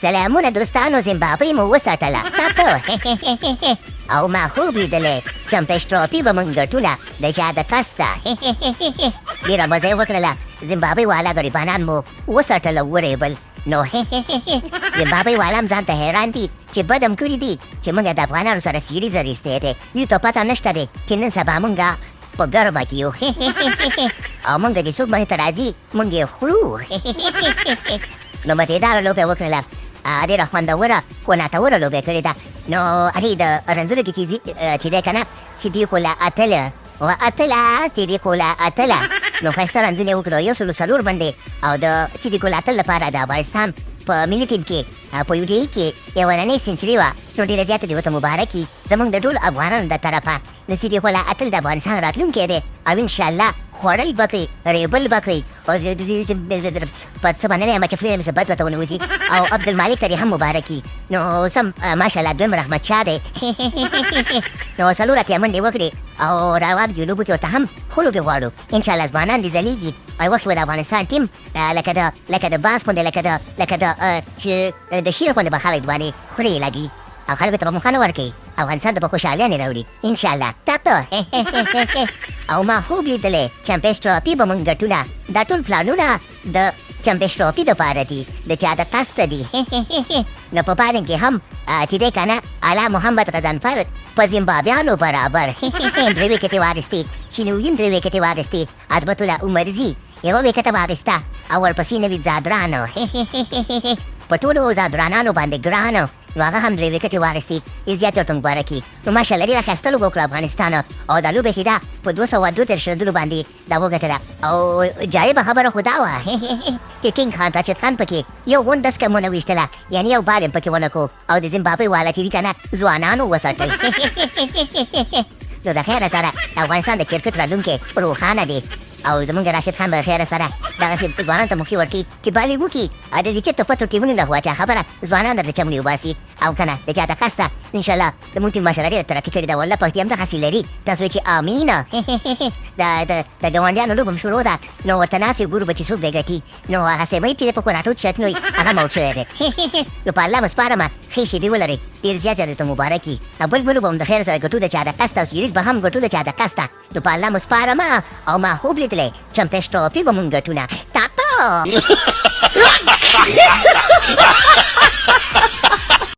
سلامونه دوستانو، زمبابوې مو وساتله تاته. او ما خوب لیدلی، چمپیش ټرافي به مونږ ګټونه د چا د قصده. ډېره مزه یې وکړله، زمبابوې والا غریبانان مو وساتل او ورېبل. نو زمبابوې والا هم ځان ته حیران دي چې بد هم کړي دي چې مونږ د افغانانو سره سیریز اخیستی دی. دوی ته پته نشته دی چې نن سبا مونږ په ګرمه کې یو او مونږ چې څوک باندې ته راځي مونږ یې خورو. نو متېداره لوبه وکړله، ډېره خوندوره خو ناتوره لوبه یې کړې ده. نو هغې د رنځونو کې چې دی که نه، صدیق الله اتل و اتله، صدیق الله اتله، نو ښایسته رنځونه یې وکړو، 104 منډې. او د صدیق الله اتل لپاره د افغانستان په ملي ټیم کې په یو ډي کې یوه ننۍ سنچري وه. نو ډېره زیاته دې ورته مبارکي زمونږ د ټولو افغانانو د طرفه. د صدیق الله اتل د افغانستان راتلونکی دی او انشاءالله خوړل به کوي، ریبل به کوي، او په څه به نه وایم چې خولې مې څه بد ورته ونه وځي. او عبدالمالک ته دې هم مبارکي. نو سم ماشاءالله دویم رحمت شاه دی، نو 84 منډې وکړې او روان دي لوبو کې ورته هم ښه لوبې غواړو. انشاءالله ځوانان دې ځلېږي او وخت به د افغانستان ټیم لکه د باز غوندې، لکه د شیر غوندې به خلک باندې خولې لګي او خلکو ته به موقع نه ورکوي، افغانستان ته به خوشحالیانې راوړي انشاءالله تاته. او ما خوب لیدلی، چمپیس ټرافي به مونږ ګټونه، دا ټول پلانونه د چمپیس ټرافي دپاره دي، د چا د قصده دي. نو په بالینګ کې هم چې دی که نه، اعلی محمد غضنفر په زمبابیانو برابر درې ویکټې واخیستې، چینویم درې ویکټې واخیستې، عظمت الله عمرزي یوه ویکټه واخیسته او ورپسې نوید ځادران په ټولو ځادرانانو باندې ګران، نو هغه هم درې ویکټې واخیستې. یې زیات ورته مبارکي. نو ماشاءالله ډېره ښایسته لوبه وکړه افغانستان او دا لوبه چې ده په 232 رنزونو باندې دا وګټله. او جالبه خبره خو دا وه چې کینګ خان راشد خان پکې یو غون دسکه ونه ویشتله، یعنې یو بال هم پکې ونه کو او د زمبابوې والا چې دي که نه ځوانانو وساتل. نو د خیره سره د افغانستان د کرکټ راتلونکی روښانه دی او زمونږ راشد خان به خیره سره دغسې ځوانانو ته موقع ورکړي چې بالینګ وکړي او د دې چرته پتو ټیمونو له خوا چا خبره ځوانان درته چمړي وباسي او که نه د چا د قصده. انشاءالله زمونږ ټیم ماشاءالله ډېره ترقي کړې ده، والله پښتې هم دغسې لري. تاسو چې امین. د د ګاونډیانو لوبه هم شروع ده، نو ورته ناست یو ګورو به چې څوک به ګټي. نو هغه سیمۍ چې په کوراټو چټ نوی هغه موټ شوی دی. نو په الله مو سپارمه، ښې شېبې ولرئ، ډېر زیات زیات درته مبارک وي. او بل لوبه هم د خیر سره ګټو د چا د قصده او سیریز به هم ګټو د چا د قصده. نو په الله مو سپارمه او ما خوب لیدلی چمپیش ټرافي به مونږ ګټونه تاته.